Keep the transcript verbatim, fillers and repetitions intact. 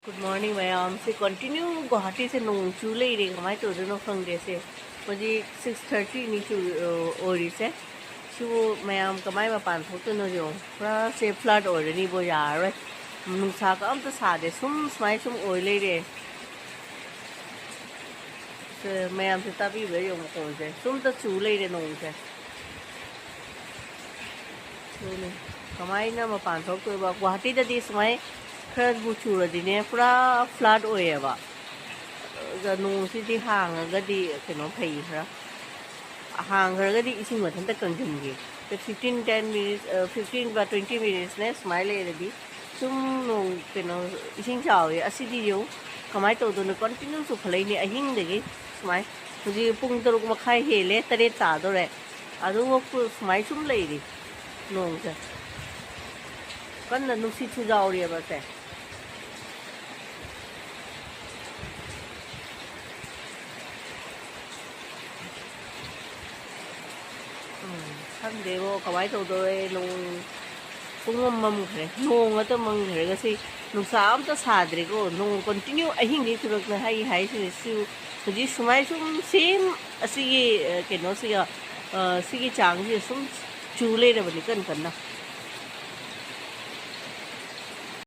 Good morning ꯃꯌꯥꯝꯁꯦ꯫ Continue ꯒꯨꯋꯥꯍꯥꯇꯤꯁꯦ ꯅꯣꯡ ꯆꯨ ꯂꯩꯔꯦ, ꯀꯃꯥꯏꯅ ꯇꯧꯗꯣꯏꯅꯣ ꯈꯪꯗꯦ꯫ ꯁꯦ ꯍꯧꯖꯤꯛ six thirty ꯅꯤ ꯆꯨ ꯑꯣꯏꯔꯤꯁꯦ꯫ ꯁꯤꯕꯨ ꯃꯌꯥꯝ ꯀꯃꯥꯏ ꯃꯄꯥꯟ ꯊꯣꯛꯇꯣꯏꯅꯣ ꯌꯦꯡꯉꯣ꯫ ꯄꯨꯔꯥ ꯁꯦ flood ꯑꯣꯏꯔꯅꯤꯕꯣ, ꯌꯥꯔꯔꯣꯏ꯫ ꯅꯨꯡꯁꯥꯒ ꯑꯝꯇ ꯁꯥꯗꯦ, ꯁꯨꯝ ꯁꯨꯃꯥꯏ ꯁꯨꯝ ꯑꯣꯏ ꯂꯩꯔꯦ꯫ ꯁꯦ ꯃꯌꯥꯝꯁꯦ ꯇꯥꯕꯤꯕ꯭ꯔꯥ ꯌꯦꯡꯉꯣ, ꯀꯣꯜꯁꯦ ꯁꯨꯝꯇ ꯆꯨ ꯂꯩꯔꯦ ꯅꯣꯡꯁꯦ꯫ ꯑꯗꯨꯅꯦ꯫ ꯀꯃꯥꯏꯅ ꯃꯄꯥꯟ ꯊꯣꯛꯇꯣꯏꯕ? ꯒꯨꯋꯥꯍꯥꯇꯤꯗꯗꯤ ꯁꯨꯃꯥꯏ ꯈꯔꯕꯨ ꯆꯨꯔꯗꯤꯅꯦ, ꯄꯨꯔꯥ flood ꯑꯣꯏꯌꯦꯕ꯫ ꯑꯗ ꯅꯣꯡꯁꯤꯗꯤ ꯍꯥꯡꯉꯒꯗꯤ ꯀꯩꯅꯣ ꯐꯩ ꯈꯔ꯫ ꯍꯥꯡꯈ꯭ꯔꯒꯗꯤ ꯏꯁꯤꯡ ꯃꯊꯟꯇ ꯀꯪꯁꯤꯟꯈꯤ꯫ Fifteen, ten minutes, fifteen ꯕꯥ twenty minutesꯅꯦ ꯁꯨꯃꯥꯏꯅ ꯂꯩꯔꯗꯤ ꯁꯨꯝ ꯅꯣꯡ ꯀꯩꯅꯣ ꯏꯁꯤꯡ ꯆꯥꯎꯋꯤ꯫ ꯑꯁꯤꯗꯤ ꯌꯦꯡꯉꯨ ꯀꯃꯥꯏꯅ ꯇꯧꯗꯣꯏꯅꯣ, continue ꯆꯨꯈꯠꯂꯛꯏꯅꯦ ꯑꯍꯤꯡꯗꯒꯤ꯫ ꯁꯨꯃꯥꯏ ꯍꯧꯖꯤꯛ ꯄꯨꯡ ꯇꯔꯨꯛ ꯃꯈꯥꯏ ꯍꯦꯜꯂꯦ, ꯇꯔꯦꯠ ꯇꯥꯗꯣꯔꯦ꯫ ꯑꯗꯨꯐꯥꯎ ꯁꯨꯃꯥꯏ ꯁꯨꯝ ꯂꯩꯔꯤ ꯅꯣꯡꯁꯦ꯫ ꯀꯟꯅ ꯅꯨꯡꯁꯤꯠꯁꯨ ꯌꯥꯎꯔꯤꯑꯕ ꯁꯦ꯫ ꯎꯝ, ꯈꯪꯗꯦꯕꯣ, ꯀꯃꯥꯏꯅ ꯇꯧꯗꯣꯔꯦ? ꯅꯣꯡ ꯄꯨꯡꯃꯝ ꯃꯝꯈ꯭ꯔꯦ, ꯅꯣꯡ ꯑꯇ ꯃꯪꯈ꯭ꯔꯦ꯫ ꯉꯁꯤ ꯅꯨꯡꯁꯥ ꯑꯝꯇ ꯁꯥꯗ꯭ꯔꯦꯀꯣ꯫ ꯅꯣꯡ continue ꯑꯍꯤꯡꯗꯤ ꯆꯨꯔꯛꯅ ꯍꯥꯏ ꯍꯥꯏꯁꯤꯅꯦ꯫ ꯁꯤ ꯍꯧꯖꯤꯛ ꯁꯨꯃꯥꯏ ꯁꯨꯝ same ꯑꯁꯤꯒꯤ, ꯑ, ꯀꯩꯅꯣꯁꯤꯒ, ꯑ, ꯁꯤꯒꯤ ꯆꯥꯡꯁꯤꯒ ꯁꯨꯝ ꯆꯨ ꯂꯩꯔꯕꯅꯤ ꯀꯟ ꯀꯟꯅ꯫